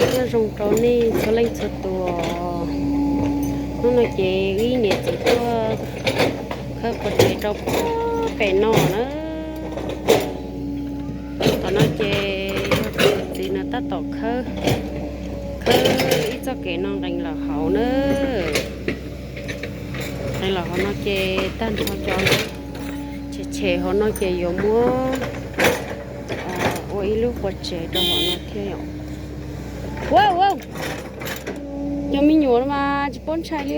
Nyob zoo rau nej txhua leej txhua tus. Hnub no ces wb niam txiv tuaj khawb quas tsev rau pem no na. Tom no ces yog kuv txiv nws tab tom khawb, khawb ib txoj kev no nqees lawm hauv na. Nqees lawm hauv no ces tag nrho cov tshem tshem hauv no ces yuav muab ua ib lub quas tsev rau hauv no thiab yom. Ua ua, cov me nyuam no mas tsis paub ntshai li.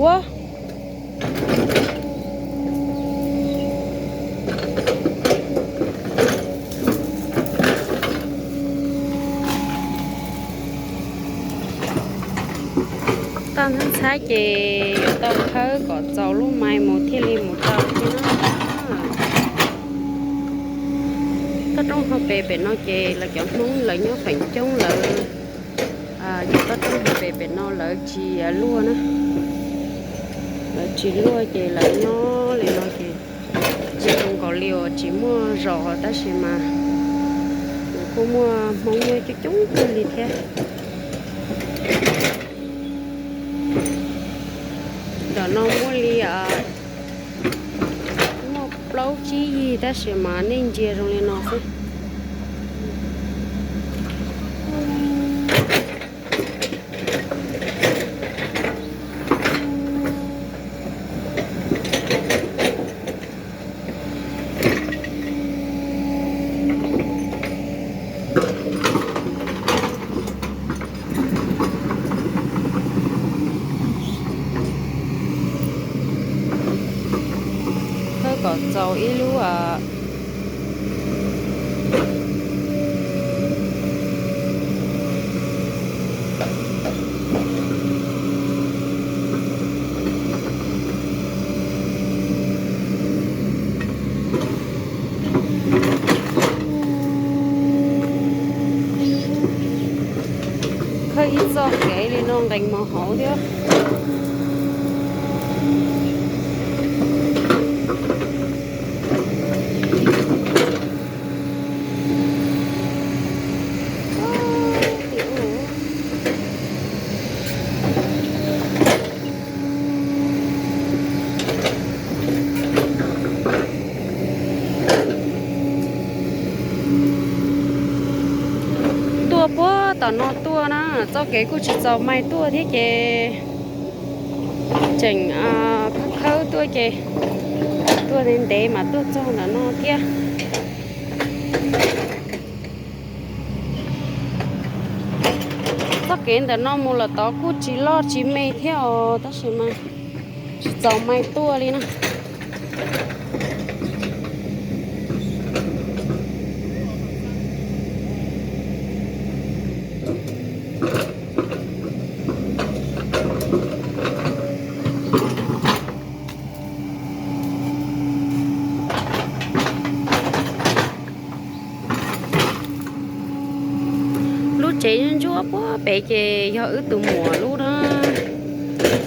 Ua, toj ntxhab ntxhab ces yuav tau khawb kom txaus lub mais mus thiaj li mus tau thiab na. Toj roob hauv pes pem no ces lawv cov Hmoob lawv nyob feem coob lawv, cov toj roob hauv pes pem no lawv tsis luaj na. Lawv tsis luaj ces lawv nyob li no ces zoo nkaus li uas tsis muaj zos tab sis mas kuj muaj Hmoob nyob coob coob kawg li thiab. Ntawm no muaj li muaj plaub tsib yig tab sis mas nej ntsia zoo li no xwb. Khawb kom txaus ib lub Khawb ib txoj kev li no nqees mus hauv thiab. Tuaj puag tom no tuaj na, txoj kev kuj tsis txaus mais tuaj thiab ces tseem khawb khawb tuaj ces tuaj ntev ntev mas tuaj txog ntawm no thiab. Txoj kev ntawm no mus lawm tod kuj tsis loj tsis me thiab os, tab sis mas tsis txaus mais tuaj li na. Lub tsev ntsuab puag pem ces yog wb tus muam lub na.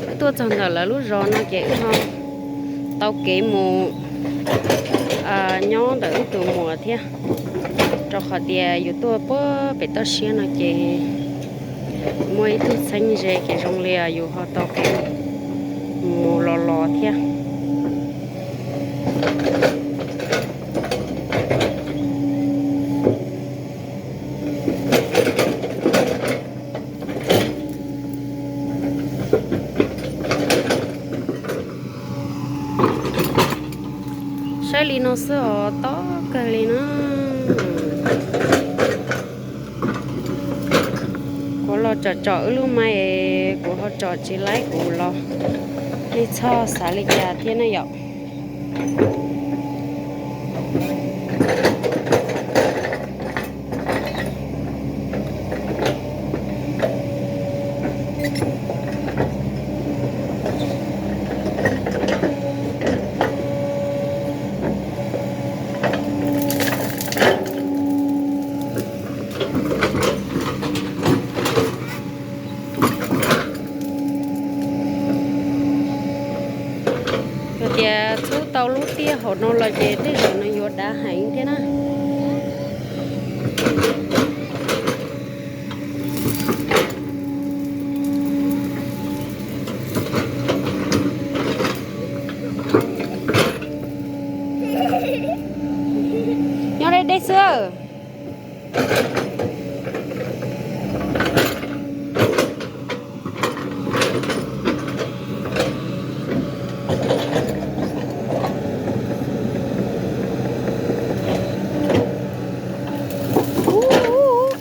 Wb tuaj txog ntawm lawv lub zos no ces wb ho tau kev mus nyob ntawm wb tus muam thiab, rau qhov tias yus tuaj puag pem toj siab no ces muaj ib tug txheeb ze ces zoo li yus ho tau kev mus los los thiab. Saib li no xwb os, tob kawg li na. Kuv los tsom tsom wb lub mais, kuv ho tsom tsis laib kuv los, nej txhob xav li cas thiab na yom. Yog tias txhub tau lub tiaj hauv no los ces tej zaum nws yuav dav heev thiab na. Nyob deb deb xwb.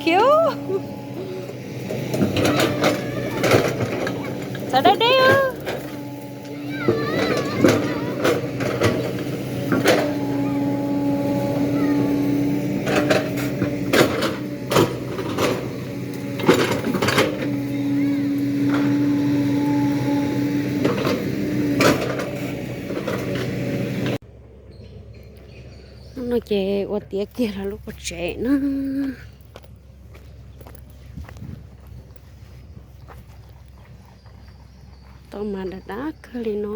Khiv, txawv deb deb. No ces ua tiav kiag lawv lub pob tsev na. Tau mas dav dav kawg li no.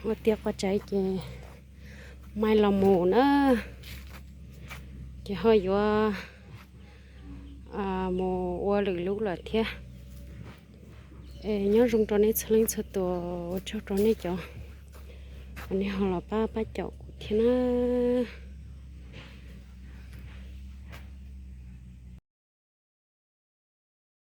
Ua tiav pob tsev ces mam los mus na, ces ho yuav mus ua lwm lub lawm thiab. Es nyob zoo rau nej txhua leej txhua tus, ua tsaug rau nej cov uas nej ho los pab pab caum kuv thiab na.